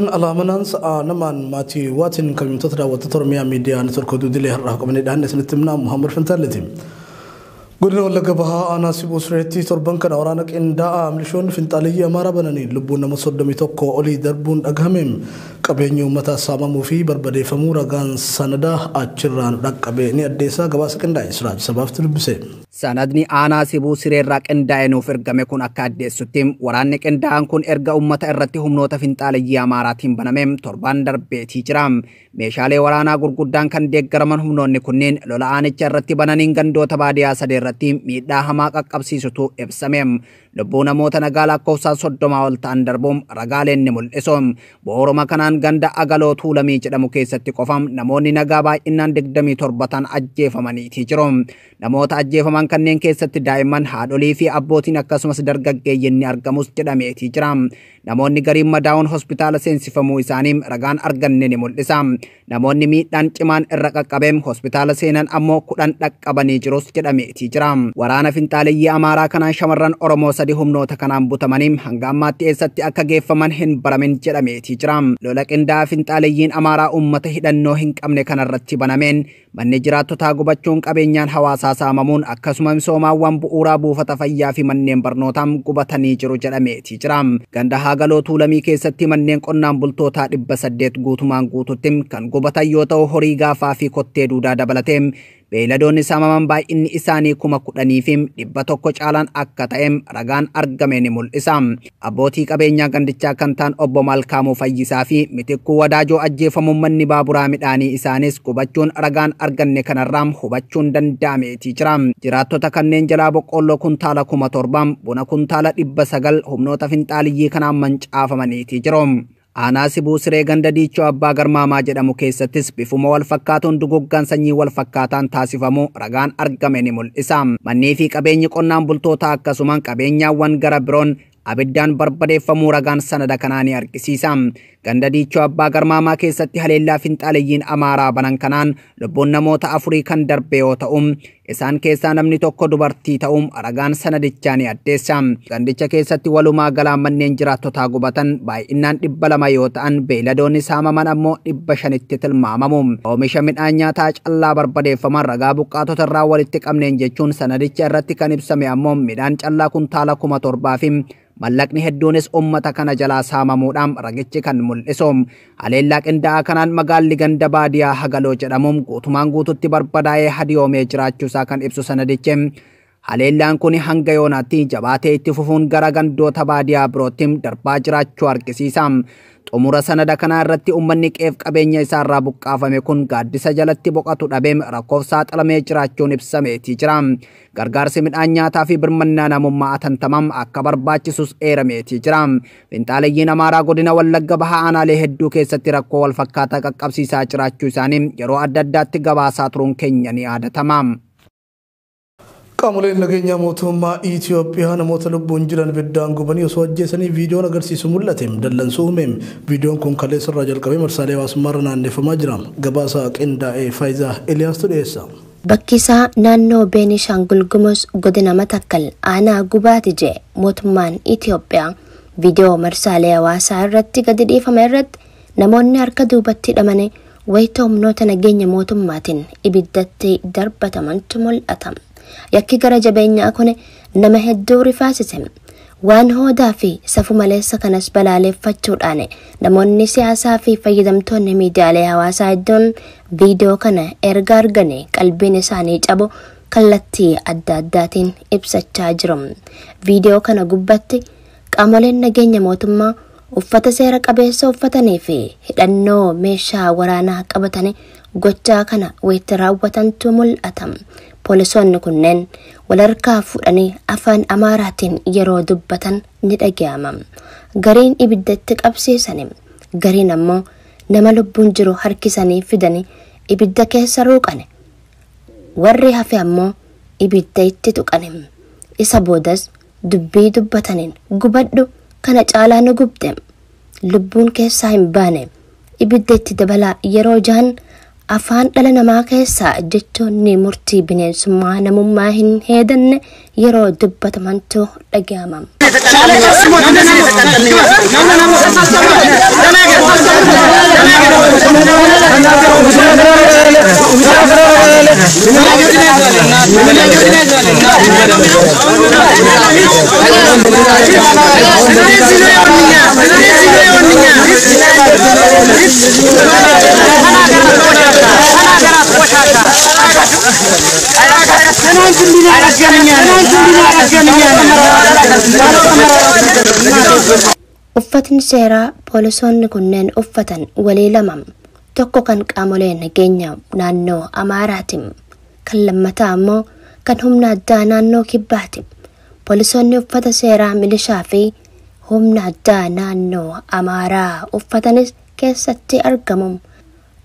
Alaamanaan sa'a namaan maatii waatiin kabajamtoota daawwattoota Oromiyaa Miidiyaa Neetwoork oduu idilee har'aa qabannee dhiyaanne isinitti himna Muhammad Fantaalleeti. Godina Wallagga Bahaa aanaa Sibuu Sireetti torban kana waraana qindaa'aa milishoonni finxaaleyyii Amaaraa bananii lubbuun nama 31 olii darbuun dhagahame. Qabeenyi uummataa saamamuu fi barbadeeffamuu ragaan sanadaa achirraan dhaqqabe ni addeessa. Gabaasa qindaa'e Siraaj Sabaaftu dubbise. Sanadni aanaa Sibuu Sireerraa qindaa'e nuuf ergame kun akka addeessutti waraanni qindaa'aan kun erga uummata irratti humnoota finxaaleyyii Amaaraatiin baname torban darbeetii jira. Meeshaalee waraanaa gurguddaan kan deeggaraman humnoonni kunneen lola aanicha irratti bananiin gandoota baadiyyaa sadee irratti miidhaa hamaa qaqqabsiisutu ibsame. Lubbuu namoota nagaa lakkoofsaan 30 ol ta'an darbuun ragaaleen ni mul'isu. Bu'uuruma kanaan ganda Agaloo Tuulamii jedhamu keessatti qofam namoonni nagaa baay'inaan 27 ta'an ajjeefamaniitii jiru. Namoota ajjeefaman kanneen keessatti daa'imman, haadholii fi abbootiin akkasumas dargaggeeyyiin ni argamus jedhameetii jira. Namoonni gariin madaa'uun hospitaala seensifamuu isaanii ragaan arganne ni mul'isa. Namoonni miidhaan cimaan irra qaqqabeem hospitaala seenan ammoo 10 dhaqqabanii jirus jedhameetii jira. Waraana finxaaleyyii Amaaraa kanaan shamarran Oromoo sadi humnoota kanaan butamanii hanga ammaatti eessatti akka geeffaman hin baramin jedhameetii jira. Lola qindaa'aa finxaaleyyiin Amaaraa uummata hidhannoo hin qabne kanarratti banameen manni jiraattotaa gubachuun qabeenyaan hawaasaa saamamuun akkasuma misoomaawwan bu'uuraa buufata fayyaa fi manneen barnootaa gubatanii jiru jedhameetii jira. Ganda Haagaloo Tuulamii keessatti manneen qonnaan bultootaa 800 guutumaan guututti kan gubatan yoo ta'u horii gaafaa fi kottee duudaa dabalatee beeyladoonni saamaman baay'inni isaanii 10,100 caalaan akka ta'e ragaan argame ni mul'isa. Abbootii qabeenyaa gandichaa kan ta'an obbo Malkaamuu Fayyisaa fi Mitikkuu Wadaajoo ajjeefamuun manni baaburaa midhaanii isaanis gubachuun ragaan arganne kanarraa hubachuun danda'ameetii jira. Jiraattota kanneen jalaa boqqoolloo kuntaala 7,000 buna kuntaala 900 humnoota finxaaliyyii kanaan mancaafamaniitii jiru. Aanaa Sibuu Siree ganda Diichoo Abbaa Garmaamaa jedhamu keessattis bifuma wal fakkaatuun duguggaan sanyii wal fakkaataan taasifamu ragaan argame ni mul'isa. Mannii fi qabeenyi qonnaan bultootaa akkasumaan qabeenyaawwan gara biroon abiddaan barbadeeffamuu ragaan sanada kanaa ni argisiisa. Ganda Diichoo Abbaa Garmaamaa keessatti haleellaa finxaaleyyiin Amaaraa banan kanaan lubbuun namoota 4 kan darbe yoo ta'u isaan keessaa namni tokko dubartii ta'uun ragaan sanadichaa ni addeessa. Gandicha keessatti walumaa galaan manneen jiraattotaa gubatan baay'inaan 200 yoo ta'an beeyladoonni saamaman ammoo 500tti tilmaamamu. Oomisha midhaan nyaataa callaa barbadeeffaman ragaa buqqaatota irraa walitti qabneen jechuun sanadicha irratti kan ibsame ammoo midhaan callaa kuntaala 7,000 fi mallaqni hedduunis uummata kana jalaa saamamuudhaan ragichi kan mul'isu. Haleellaa qindaa'aa kanaan magaalli ganda baadiyaa Hagaloo jedhamuun guutumaan guututti barbadaa'ee hadiyoomee jiraachuusaa kan ibsu sanadichi. Haleellaan kun hanga yoonaatti jabaatee itti fufuun gara gandoota baadiyaa birootti darbaa jiraachuu argisiisa. Xumura sanada kanaa irratti uummanni qeef qabeenya isaarraa buqqaafame kun gaaddisa jalatti boqotu dhabeem rakkoof saaxilamee jiraachuun ibsameetii jira. Gargaarsi midhaan nyaataa fi birmannaa namummaa atantamam akka barbaachisus eerameetii jira. Finxaaleyyiin Amaaraa godina Wallagga Bahaa aanaalee hedduu keessatti rakkoo wal fakkaataa qaqqabsiisaa jiraachuu isaanii yeroo adda addaatti gabaasaa turuun keenya ni yaadatama. Qaamoleen nageenyaa mootummaa Itoophiyaa namoota lubbuun jiran ibiddaan gubanii osoo ajjeesanii viidiyoon agarsiisu mul'ate. Dallansuu uumeem. Viidiyoon kun kaleessa irraa jalqabee marsaalee hawaasummaa irra naanneeffamaa jira. Gabaasa qindaa'ee Faayisaa Eliyaastu dhiyeessa. Bakki isaa naannoo Beenishaangul Gumuz godina Matakkal aanaa Gubaati jee mootummaan Itoophiyaa viidiyoo marsaalee hawaasaa irratti gadi dhiifame irratti namoonni harka duubatti hidhamanii wayita humnoota nageenya mootummaatiin ibiddatti darbatamantu mul'ata. Yakki gara jabeenyaa kun nama hedduu rifaasise. Waan hoodaa fi safu maleessa kanas balaaleffachuudhaan namoonni siyaasaa fi fayyadamtoonni miidiyaalee hawaasaa hedduun viidiyoo kana erga arganii qalbiin isaanii cabu kallattii adda addaatiin ibsachaa jiru. Viidiyoo kana gubbatti qaamoleen nageenya mootummaa uffata seera qabeessa uffatanii fi hidhannoo meeshaa waraanaa qabatanii gochaa kana wayita raawwatantu mul'ata. Poolisoonni kunneen wal harkaa fuudhanii afaan Amaaraatiin yeroo dubbatan ni dhaga'ama. Gariin ibiddatti qabsiisani, gariin ammoo nama lubbuun jiru harkisanii fidanii ibidda keessa ruuqani. Warri hafe ammoo ibidda itti tuqani. Isa boodas dubbii dubbataniin gubadhu kana caalaa nu gubde, lubbuun keessaa hin baane, ibidda itti dabalaa yeroo jahan afaan dhala namaa keessaa jechoonni murtii bineensummaa namummaa hin heedanne yeroo dubbatamantu dhaga'ama. Uffatni seeraa poolisoonni kunneen uffatan walii lama. Tokko kan qaamolee nageenya naannoo Amaaraati. Kan lammataa ammoo kan humna addaa naannoo Kibbaati. Poolisoonni uffata seeraa milishaa fi humna addaa naannoo Amaaraa uffatanis keessatti argamu.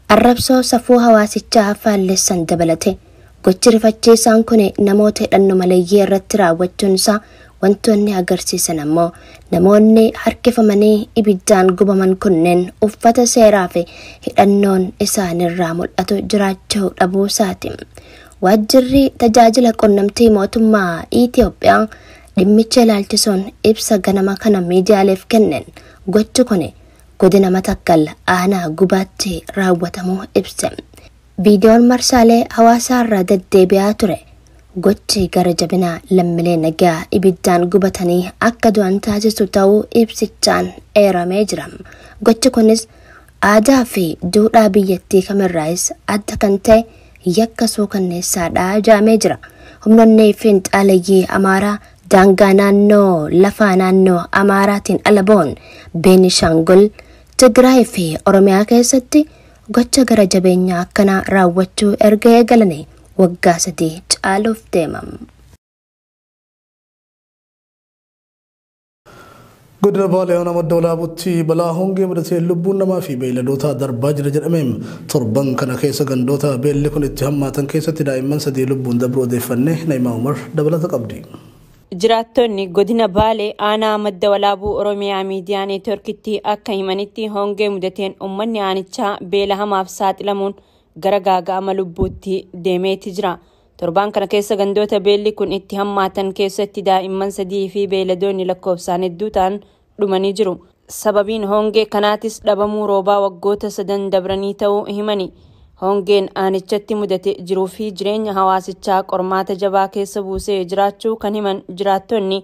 Arrabsoo safuu hawaasichaa faallessan dabalate. Gochi rifachiisaan kun namoota hidhannoo maleeyyii irratti raawwachuun isaa wantoonni agarsiisan ammoo namoonni harkifamanii ibiddaan gubaman kunneen uffata seeraa fi hidhannoon isaanirraa mul'atu jiraachuu dhabuu isaati. Waajjirri tajaajila qunnamtii mootummaa Itoophiyaa dhimmicha ilaalchisuun ibsa ganama kana miidiyaaleef kenneen gochi kun godina Matakkal aanaa Gubaatti raawwatamuu ibse. Viidiyoon marsaalee hawaasaarra deddeebi'aa ture. Gochi gara jabinaa lammiilee nagaa ibiddaan gubatanii akka du'an taasisu ta'uu ibsichaan eeramee jira. Gochi kunis aadaa fi duudhaa biyyattii kamirraayis adda kan ta'e yakka suukanneessaadha jedhamee jira. Humnoonni fiinxaaleyyii Amaaraa daangaa naannoo lafaa naannoo Amaaraatiin ala ba'uun Beenishaangul, Tigraay fi Oromiyaa keessatti gocha gara jabeenyaa akkanaa raawwachuu erga eegalanii waggaa 3 caaluuf deemam. Godina Baalee aanaa Madda Walaabutti balaa hongee mudatee lubbuun namaa fi beeyladoota darbaa jira jedhameen torban kana keessa gandoota beelli kun itti hammaatan keessatti daa'imman 3 lubbuun dabruu odeeffannee Naa'imaa Umar dabalata qabdi. Jiraattonni godina Baalee aanaa Madda Walaabuu Oromiyaa Miidiyaa Neetworkitti akka himanitti hongee mudateen uummanni aanichaa beela hamaaf saaxilamuun gara gaaga'ama lubbuutti deemeeti jira. Torbaan kana keessa gandoota beelli kun itti hammaatan keessatti daa'imman 3 fi beeyladoonni lakkoofsaan hedduu ta'an dhumanii jiru. Sababiin hongee kanaatis dhabamuu roobaa waggoota 3 dabranii ta'uu himani. Hongeen aanichatti mudate jiruu fi jireenya hawaasichaa qormaata jabaa keessa buusee jiraachuu kan himan jiraattonni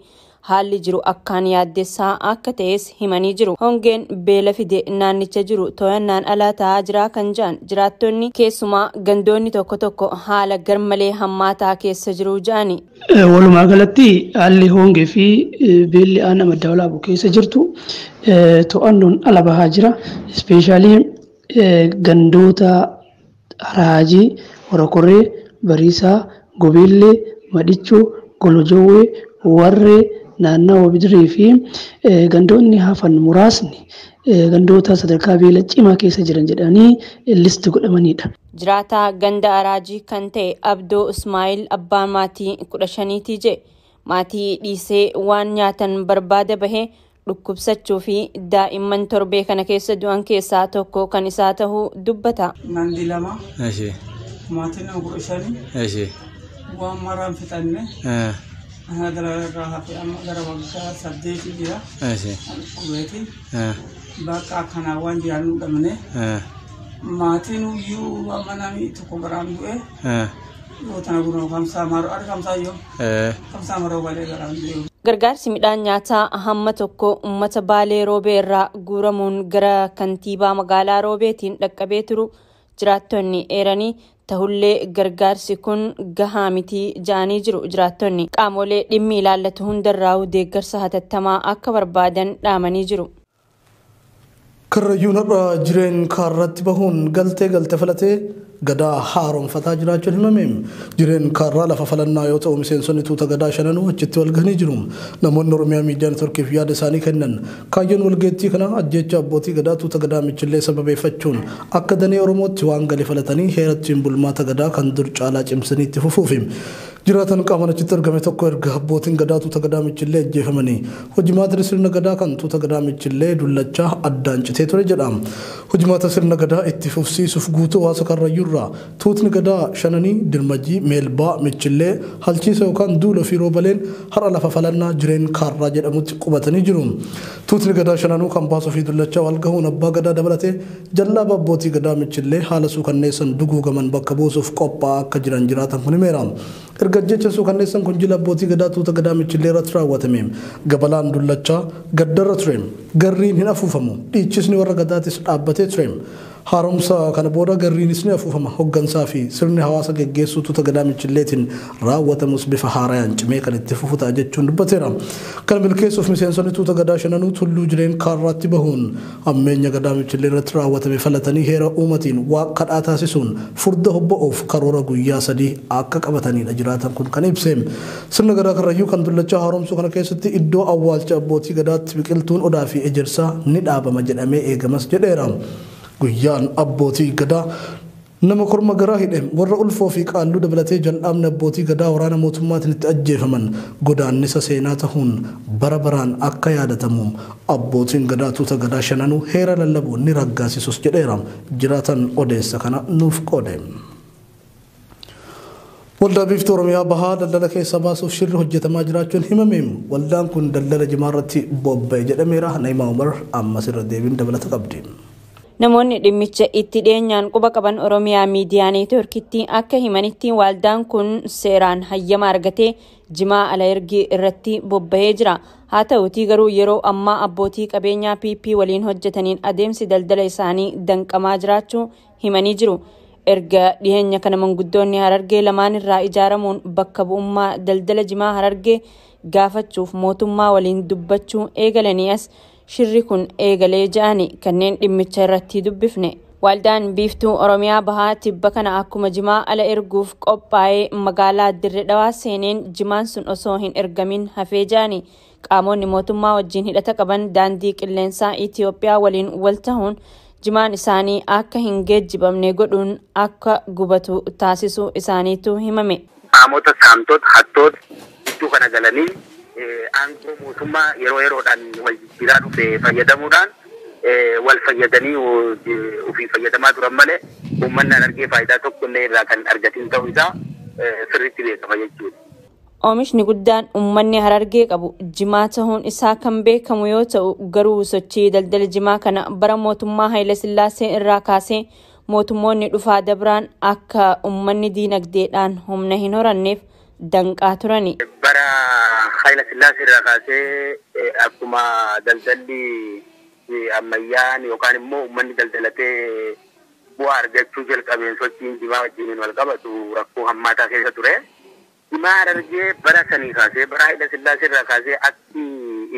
haalli jiru akkaan yaaddessaa akka ta'es himanii jiru. Hongeen beela fide naannicha jiru to'annaan alaa ta'aa jira kan jedhan jiraattonni keessumaa gandoonni tokko tokko haala garmalee hammaataa keessa jiru jedhani. Walumaa galatti haalli hongee fi beelli aanaa Madda Walaabuu keessa jirtu to'annoon ala bahaa jira. Ispeeshaalii gandoota Raajii, Horokorree, Bariisaa, Gobeellee, Madichoo, Golojowwee, Warree, naannawa Bidiree fi gandoonni hafan muraasni gandoota sadarkaa beela cimaa keessa jiran jedhanii listi godhamanidha. Jiraataa ganda Araajii kan ta'e Abdoo Ismaa'il abbaa maatii 15 jedhe. Maatii dhiisee waan nyaatan barbaada bahee dhukkubsachuu fi daa'imman torbee kana keessa du'an keessaa tokko kan isaa ta'uu dubbata. Nandi 2. Maatiin nama 15. Waan maraan fixanne. Ana gara hafe amma gara waggaa 8 jira. Qubeeti. Bakka kana waan jiraannu dhabne. Maatiin iyyuu amma namni tokko garaan du'e. Yoo tana gurra kamsaa maroo argamsaa yoo. Kamsaa maroo balee garaan du'e. Gargaarsi midhaan nyaataa hamma tokko uummata Baalee Roobee irraa guuramuun gara kantiibaa magaalaa Roobeetiin dhaqqabee turu jiraattonni eeranii tahullee gargaarsi kun gahaa miti ja'anii jiru jiraattonni. Qaamolee dhimmi ilaallatu hundarraa deeggarsa hatattamaa akka barbaadan dhaamanii jiru. Karrayyuun har'a jireen kaarratti bahuun galtee galte falatee gadaa haaromfataa jiraachuun himame. Jireen kaarraa lafa falannaa yoo ta'u miseensonni tuuta gadaa shananuu achitti wal gahanii jiru. Namoonni Oromiyaa Miidiyaa Neetworkiif yaada isaanii kennan kaayyoon walgeettii kana ajjeecha abbootii gadaa tuuta gadaa michillee sababeeffachuun akka danee Oromootti waan gale falatanii heerattiin bulmaata gadaa kan dur caalaa cimsanii itti fufuufi. Jiraatan qaamaan achitti argame tokko erga abbootiin gadaa tuuta gadaa michillee ajjeefamanii hojii maatirii sirna gadaa kan tuuta gadaa michillee dullachaa addaan citee ture jedha. Hojimaata sirna gadaa itti fufsiisuuf guutuu hawaasa Karrayyuurraa tuutni gadaa shananii Dirmajii, Meelbaa, Michillee, Halchiisa yookaan Duula fi Roobaleen har'a lafa falannaa Jireen Kaarraa jedhamutti qubatanii jiru. Tuutni gadaa shananuu kan baasuu fi dullachaa wal gahuun abbaa gadaa dabalatee jallaa abbootii gadaa Michillee haala suukanneessan duguugaman bakka buusuuf qophaa'aa akka jiran jiraatan kun himeera. Erga jecha suukanneessan kun jila abbootii gadaa tuuta gadaa Michillee irratti raawwatame gabalaan dullachaa gaddarra ture. Garriin hin afuufamu. Dhiichisni warra gadaatis dhaabbatee ture. Haaromsa kana booda garriinis ni afuufama. Hoggansaa fi sirni hawaasa geggeessuu tuuta gadaa Michilleetiin raawwatamus bifa haarayaan cimee kan itti fufu ta'a jechuun dubbateera. Kana milkeessuuf miseensonni tuuta gadaa shananuu tulluu Jireen Kaarraatti bahuun ammeenya gadaa Michillee irratti raawwatame falatanii heera uumatiin waaqa kadhaa taasisuun furda hobba'uuf karoora guyyaa 3 akka qabatanidha jiraatan kun kan ibse. Sirna gadaa Karrayyuu kan dullachaa haaromsuu kana keessatti iddoo awwaalcha abbootii gadaatti biqiltuun odaa fi ejersaa ni dhaabama jedhamee eegamas jedheera. Guyyaan abbootii gadaa nama korma garaa hidhe warra ulfoo fi qaalluu dabalatee jal'aamni abbootii gadaa waraana mootummaatiin itti ajjeefaman godaannisa seenaa tahuun bara baraan akka yaadatamu abbootiin gadaa tuuta gadaa shananuu heera lallabuu ni raggaasisus jedheera. Jiraatan odeessa kana nuuf qoode. Waldaa Biiftuu Oromiyaa Bahaa daldala keessa baasuuf shirri hojjetamaa jiraachuun himame. Waldaan kun daldala jimaa irratti bobba'e jedhameera. Na'imaa Umar ammas irra deebiin dabalata qabdi. Namoonni dhimmicha itti dhiyeenyaan quba qaban Oromiyaa Miidiyaa Neetwoorkitti akka himanitti waldaan kun seeraan hayyama argatee jimaa ala ergii irratti bobba'ee jira. Haa ta'utii garuu yeroo ammaa abbootii qabeenyaa PP waliin hojjetaniin adeemsi daldala isaanii danqamaa jiraachuu himanii jiru. Erga dhiyeenya kana manguddoonni Harargee lamaan irraa ijaaramuun bakka bu'ummaa daldala jimaa Harargee gaafachuuf mootummaa waliin dubbachuu eegalanii as shirri kun eegalee ja'ani kanneen dhimmicha irratti dubbifne. Waldaan Biiftuu Oromiyaa Bahaa tibba kana akkuma jimaa ala erguuf qophaa'ee magaalaa Dirree Dhawaa seeneen jimaan sun osoo hin ergamin hafee ja'ani. Qaamonni mootummaa wajjin hidhata qaban daandii qilleensaa Itoophiyaa waliin wal tahuun jimaan isaanii akka hin geejjibamne godhuun akka gubatu taasisuu isaaniitu himame. Qaamota saamtota hattoota gidduu kana galanii aangoo mootummaa yeroo yeroodhaan wal jijjiiraa dhufe fayyadamuudhaan wal fayyadanii ofii fayyadamaa turan malee uummanni Harargee faayidaa tokko illee irraa kan argatin ta'uu isaa sirriitti beekama jechuudha. Oomishni guddaan uummanni Harargee qabu jimaa tahuun isaa kan beekamu yoo ta'u garuu sochii daldala jimaa kana bara mootummaa Haayile Sillaasee irraa kaasee mootummoonni dhufaa dabraan akka uummanni diinagdeedhaan humna hin horanneef danqaa turani. Bara Haayile Sillaasee irraa kaasee akkuma daldalli ammayyaan yookaan immoo uummanni daldalatee bu'aa argachuu jalqabeen sochiin jimaa wajjin wal qabatu rakkoo hammaataa keessa ture. Jimaa Harargee bara sanii kaasee bara Haayile Sillaasee irraa kaasee akki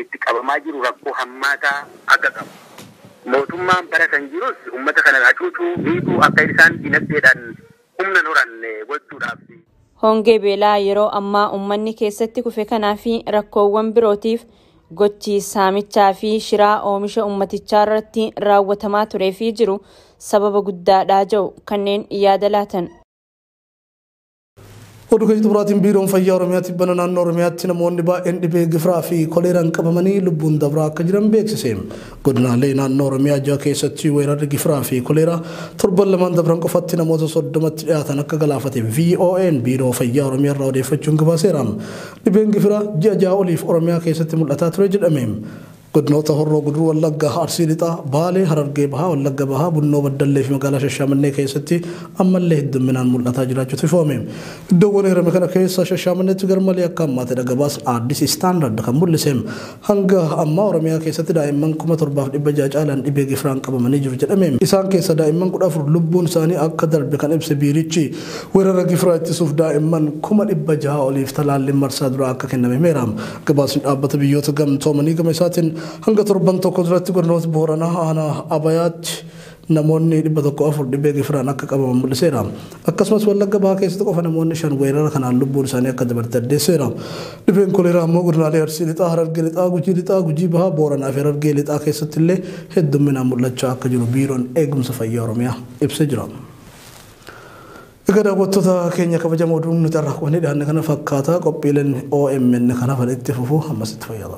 itti qabamaa jiru rakkoo hammaataa akka qabu. Mootummaan bara san jirus uummata kana hacuucuu miidhuu akka isaan dinagdeedhaan humna hin horanne gochuudhaaf. Hongee beelaa yeroo ammaa uummanni keessatti kufe kanaa fi rakkoowwan birootiif gochi saamichaa fi shiraa oomisha uummatichaa irratti raawwatamaa turee fi jiru sababa guddaadhaa jiru kanneen yaada laatan. Oduu keenya xumuraatiin biiroon fayyaa Oromiyaatti bana naannoo Oromiyaatti namoonni baay'een dhibee gifiraa fi koleeraan qabamanii lubbuun dabraa akka jiran beeksise. Godinaalee naannoo Oromiyaa jaha keessatti weerarri gifiraa fi koleeraa torban lamaan dabran qofatti namoota 30tti dhiyaatan akka galaafate VON biiroo fayyaa Oromiyaa irraa odeeffachuun gabaaseera. Dhibeen gifiraa ji'a 6 oliif Oromiyaa keessatti mul'ataa ture jedhame. Godinoota Horroo Guduruu Wallaggaa, Arsii Lixaa, Baalee, Harargee Bahaa, Wallagga Bahaa, Bunnoo Baddallee fi magaalaa Shashamannee keessatti ammallee heddumminaan mul'ataa jiraachuutu ifoome. Iddoowwan eerame kana keessa Shashamanneetti garmalee akka ammaatedha gabaas Addis Standard kan mul'ise. Hanga ammaa Oromiyaa keessatti daa'imman 7600 caalaan dhibee gifiraan qabamanii jiru jedhame. Isaan keessa daa'imman 14 lubbuun isaanii akka darbe kan ibse biirichi weerara gifiraa ittisuuf daa'imman 600 oliif talaalliin marsaa duraa akka kenname himeera. Gabaasni dhaabbata biyyoota gamtoomanii gama isaatiin hanga torban tokko duratti godinoota Booranaa aanaa Abayaatti namoonni 104 dhibee gifiraan akka qabaman mul'iseera. Akkasumas Wallagga Bahaa keessatti qofa namoonni 5 weerara kanaan lubbuun isaanii akka dabarte addeesseera. Dhibeen koleeraa immoo godinaalee Arsii Lixaa, Harargee Lixaa, Gujii Lixaa, Gujii Bahaa, Booranaa fi Harargee Lixaa keessatti illee heddumminaan mul'achaa akka jiru biiroon eegumsa fayyaa Oromiyaa ibsee jira. Egaa daawwattoota keenya kabajamoo oduun nuti har'a qabannee dhiyaanne kana fakkaata. Qophiileen OMN kana itti fufu ammas itti fayyadamu.